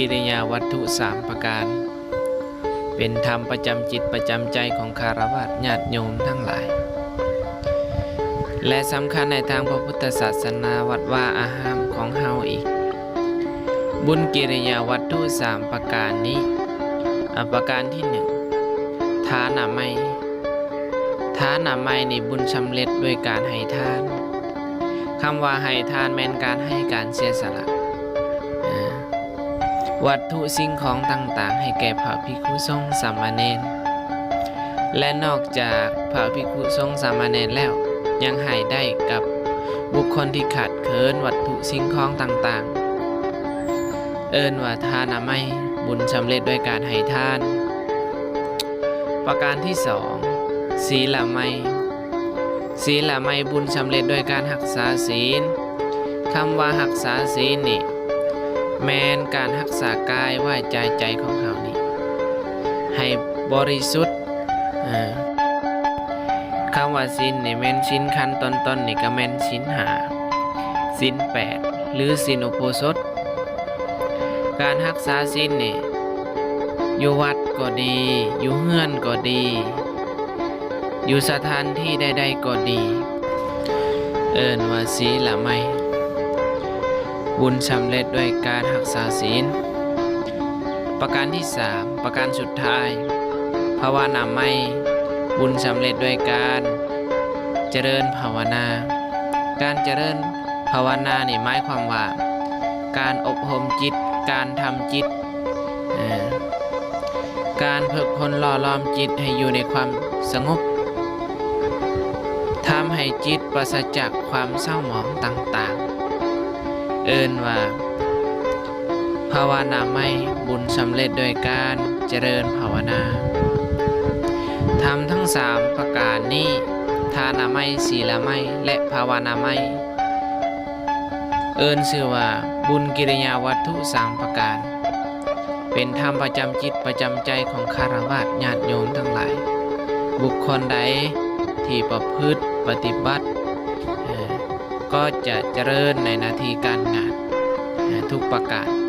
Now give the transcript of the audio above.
ກິລິຍາວັດຖຸສາມປະການ ເປັນທຳປະຈຳຈິດປະຈຳໃຈຂອງຄາລະວາດຍາດໂຍມທັງຫຼາຍ ແລະ ສຳຄັນໃນທາງພະພຸດທະສາສະໜາວັດວາອາຮາມຂອງເຮົາອີກ. ບຸນກິລິຍາວັດຖຸສາມປະການນີ້ ອາ ປະການທີໜຶ່ງ ທານາໄມ. ທານາໄມນີ້ບຸນສຳເລັດດ້ວຍການໃຫ້ທານ. ຄຳວ່າໃຫ້ທານແມ່ນການໃຫ້ການເສຍສະຫຼະ ເອີ ວັດຖຸສິ່ງຂອງຕ່າງໆ ໃຫ້ແກ່ພະພິກຂຸສົງສາມະເນນ ແລະ ນອກຈາກພະພິກຂຸສົງສາມະເນນແລ້ວ ຍັງໃຫ້ໄດ້ກັບບຸກຄົນທີ່ຂາດເຂີນວັດຖຸສິ່ງຂອງຕ່າງໆ ເອີ້ນວ່າທານາໄມ, ບຸນສຳເລັດດ້ວຍການໃຫ້ທານ. ປະການທີສອງ ສີລາໄມ. ສີລາໄມບຸນສຳເລັດດ້ວຍການຮັກສາສີນ. ຄຳວ່າຮັກສາສີນນີ້ ແມ່ນການຮັກສາກາຍ ວາຈາ ໃຈຂອງເຮົານີ້ ໃຫ້ບໍລິສຸດ. ເອີ ຄຳວ່າສິນນີ້ແມ່ນສິນຂັ້ນຕົ້ນໆ ນີ້ກໍແມ່ນສິນຫ້າ ສິນແປດ ຫຼື ສິນອຸໂບສົດ. ການຮັກສາສິນນີ້ ຢູ່ວັດກໍດີ, ຢູ່ເຮືອນກໍດີ, ຢູ່ສະຖານທີ່ໃດໆກໍດີ ເອີ້ນວ່າສີລາໄມ, ບຸນສຳເລັດດ້ວຍການຮັກສາສິນ. ປະການທີສາມ ປະການສຸດທ້າຍ ພາວະນາໄມ, ບຸນສຳເລັດດ້ວຍການຈະເລີນພາວະນາ. ການຈະເລີນພາວະນານີ້ໝາຍຄວາມວ່າ ການອົບຮົມຈິດ, ການທຳຈິດ, ເອີ ການຝຶກຝົນຫຼໍ່ຫຼອມຈິດໃຫ້ຢູ່ໃນຄວາມສະຫງົບ, ທຳໃຫ້ຈິດປາສະຈາກຄວາມເສົ້າໝອງຕ່າງໆ ເອີ້ນວ່າພາວະນາໄມ, ບຸນສຳເລັດດ້ວຍການຈະເລີນພາວະນາ. ທຳທັງສາມປະການນີ້, ທານາໄມ, ສີລາໄມ ແລະ ພາວະນາໄມ, ເອີ້ນຊື່ວ່າບຸນກິລິຍາວັດຖຸສາມປະການ, ເປັນທຳປະຈຳຈິດປະຈຳໃຈຂອງຄາລະວາດຍາດໂຍມທັງຫຼາຍ. ບຸກຄົນໃດທີ່ປະພຶດປະຕິບັດ ເອີ ກໍຈະຈະເລີນໃນໜ້າທີ່ການງານ ເອີ ທຸກປະການ.